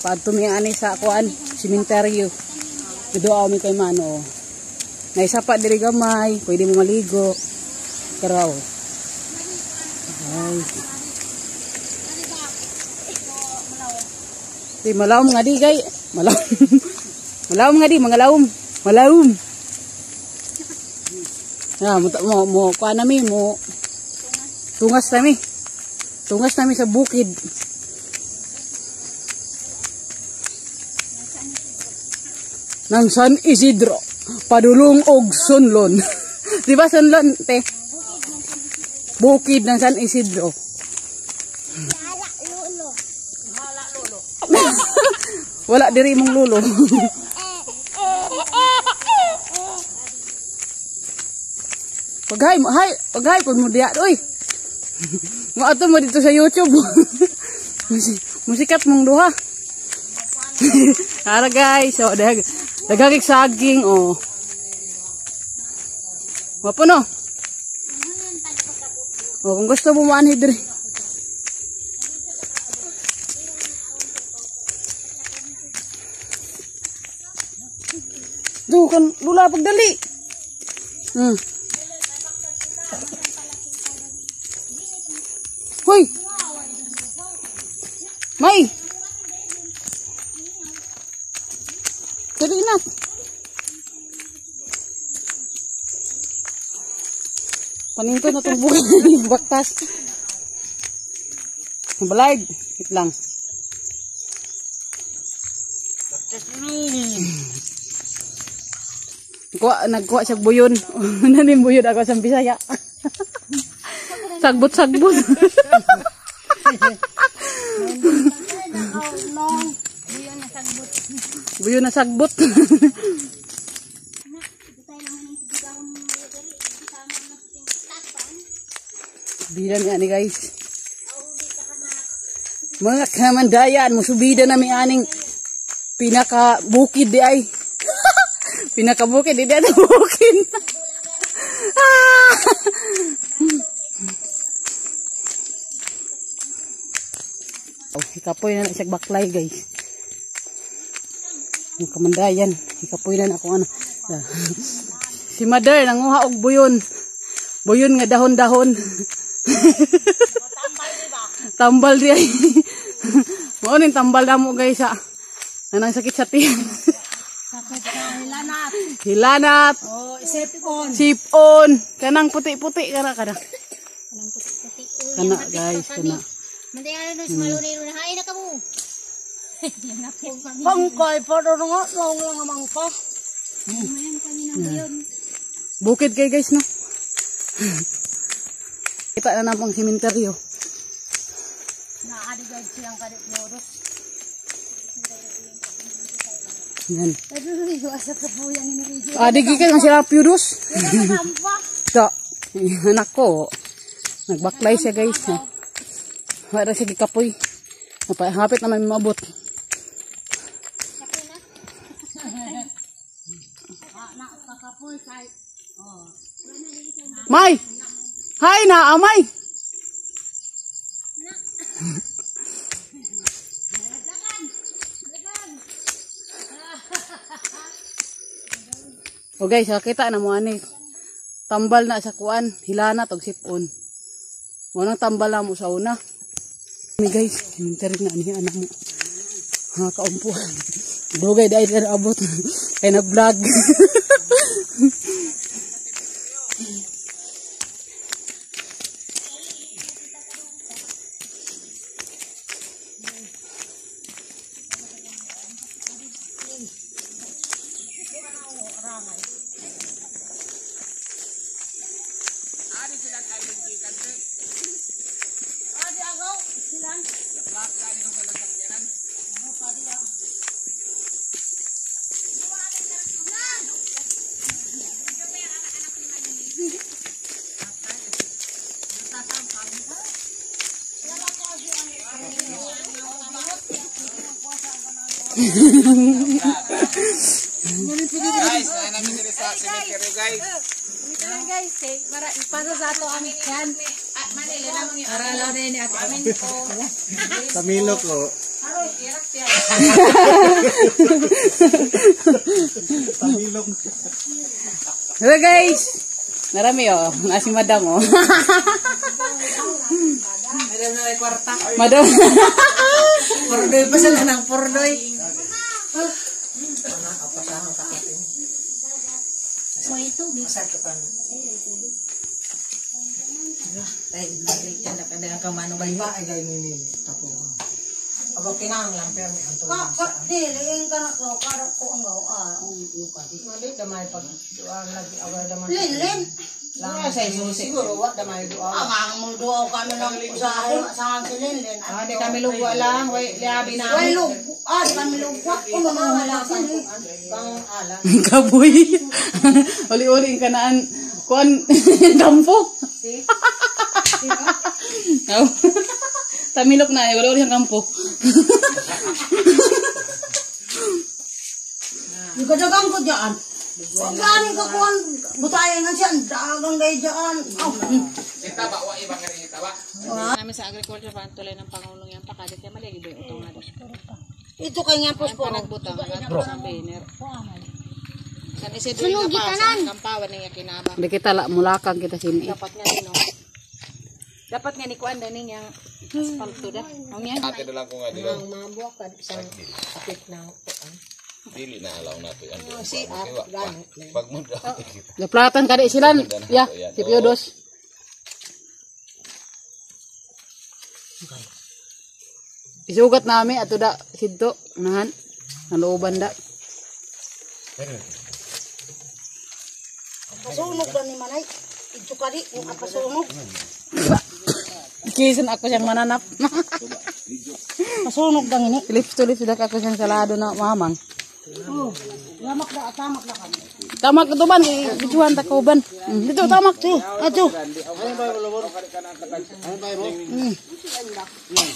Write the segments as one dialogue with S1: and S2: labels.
S1: Paadto mi ani sa kuan, sementeryo. Duaw mi kay mano. Naisa pa diri gamay, pwede mo maligo. Karaw. Ay. Di malawom nga di gay. Malawom. Malawom nga di, mga lawom. Malawom. Ah, mo mo, mo kuan nami mo. Tungas nami. Tungas nami sa bukid. Nang San Isidro, padulong og Sunlon. Di ba Sunlon, te? Bukid ng San Isidro.
S2: Hala lolo.
S3: Hala lolo.
S1: Wala diri mong lolo. Paghay mo, hay, paghay pud mo diya, oy. Moadto mo dito sa YouTube. Musikat mong duha. Ara guys, so daghang saging oh. Wapo no? Oh, kung gusto mo maanhi diri. Du kan lula pagdali. Hoy. May. Dali na. Paninto na itong bukid. Baktas. Balay. Wait lang.
S3: Baktas ni.
S1: Kuha, nagkuha siya buyon. Nanim buyon ako sa Bisaya. Sagbot, sagbot.
S2: Buyon na sagbot.
S1: Buyon na sagbot. Subida niya ni guys. Mga kamandayan, musubida na mi aning pinaka bukid di ay. Pinaka bukid di ay bukid. Oh, hikapoy na siya baklay guys. Yung kamandayan, hikapoy na ako ano. Si mother nanguha og buyon. Buyon nga dahon-dahon. Tambal di ay. Mao ning tambal namo guys ha. Anang sakit sa tiyan.
S3: Hilanat.
S1: Hilanat.
S3: Oh, sipon.
S1: Sipon. Kanang puti-puti kana kana.
S2: Kanang puti-puti.
S1: Kana guys, kana.
S2: Mantay ano sa maluniro na hain na kamo.
S3: Pangkay para nga long lang ang mangka.
S1: Bukid kay guys no. Kita na namang sementeryo.
S3: Naadi guys siyang kadit moros.
S1: Yan. Adi gikan ang sila Piudos. Ta. Anak ko. Nagbaklay siya guys. Wala siya gikapoy. Hapit naman maabot. May! Hay na, amay! O guys, kita na mo ani. Tambal na sa kuan, hilanat og sipon. Mo nang tambal na mo sa una. Ni guys, cemetery na ni anak mo. Ha kaumpuan. Dugay dai dai abot. Kay nag-vlog.
S4: Guys, na namin diri sa cemetery guys.
S3: Guys, para ipasa sa ato ang yan. Para lang ni Ate Amin ko.
S4: Tamilo ko.
S1: Hello guys. Narami oh, na si Madam oh.
S3: Madam na may kwarta.
S1: Madam.
S3: Pordoy pa sila ng pordoy.
S2: May tubig.
S3: Ay, anak ka mano ba?
S5: Ay gay ni ni tapo. Abo kinahanglan pero may anto.
S6: Ka ka dili ka na ko karo ko ang gawa.
S5: Mali damay pag duang lagi away damay.
S6: Lin
S5: Lang sa siguro wa damay duang.
S6: Ang mo duaw kami ng usahay sa si Linlin.
S3: Ah, di kami lugwa lang. Way, liabi na.
S6: Way lug, ah, di kami lugwa. Kuno na wala sini.
S5: Kang ala.
S1: Kaboy. Uli-uli ang kanaan. Kuan kampo. Aw. Tamilok na, eh. Uli-uli ang kampo.
S6: Di ka dagang ko diyan. Gani ka kuan butayan nga siya dagang gay diyan. Aw.
S4: Kita ba wa ibang rin kita ba?
S3: Namin sa agriculture pa tulay ng Pangulong yan pa kada kaya mali ba yung utong nga.
S6: Ito kay nga posporo.
S3: Panagbutang sa banner. San Isidro nga pa sa Kampawan niya kinaba.
S1: Hindi kita la, mulakang kita sini.
S3: Dapat nga din oh. Dapat nga ni kuan dani yang asfalto da. Ang yan.
S4: Ate na lang ko nga dilo.
S5: Mabuak ka isang apit na kuan.
S4: Dili na alaw nato yan.
S5: Si at gani.
S4: Pag mo kita.
S1: Laplatan ka di sila. Ya, si Piodos. Isugat nami ato da sidto nahan nalooban da.
S6: Pasunog ba ni Manay? Ito kari, yung apasunog.
S1: Kisan ako siyang mananap.
S6: Pasunog bang ini?
S1: Lips to lips da ako siyang salado na mamang.
S6: Oh, lamak na, tamak na kami.
S1: Tamak ito ban, gijuan ta ko ban. Dito tamak
S6: Tu, ato.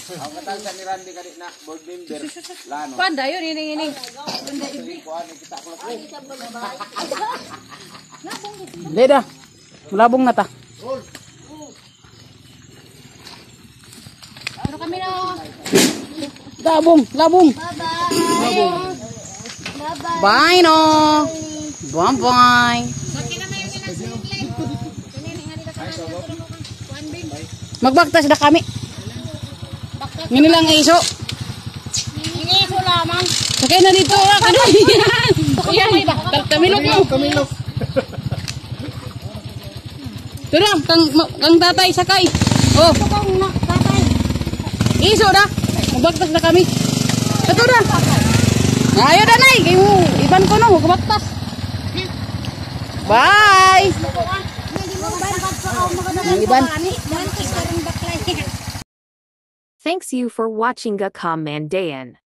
S4: Ang katang sa ni Randy kani na board member. Lano.
S3: Kuan dayon ini ini.
S1: Leda. Mulabong na ta.
S3: Ano kami na?
S1: Labong, labong.
S2: Bye-bye. Bye-bye.
S1: Bye no. Bye bye. Magbaktas na kami. Ngini lang iso.
S2: Iso lamang.
S1: Sakay na dito. Ah, kano? Yan. Tamilok mo.
S5: Kamilok.
S1: Ito na, kang tatay, sakay. Oh. Iso na. Magbaktas na kami. Ito na. Ayaw na, nay. Kayo, iban ko no. Magbaktas. Bye. Ang iban.
S7: Thanks you for watching Gacom Mandayan.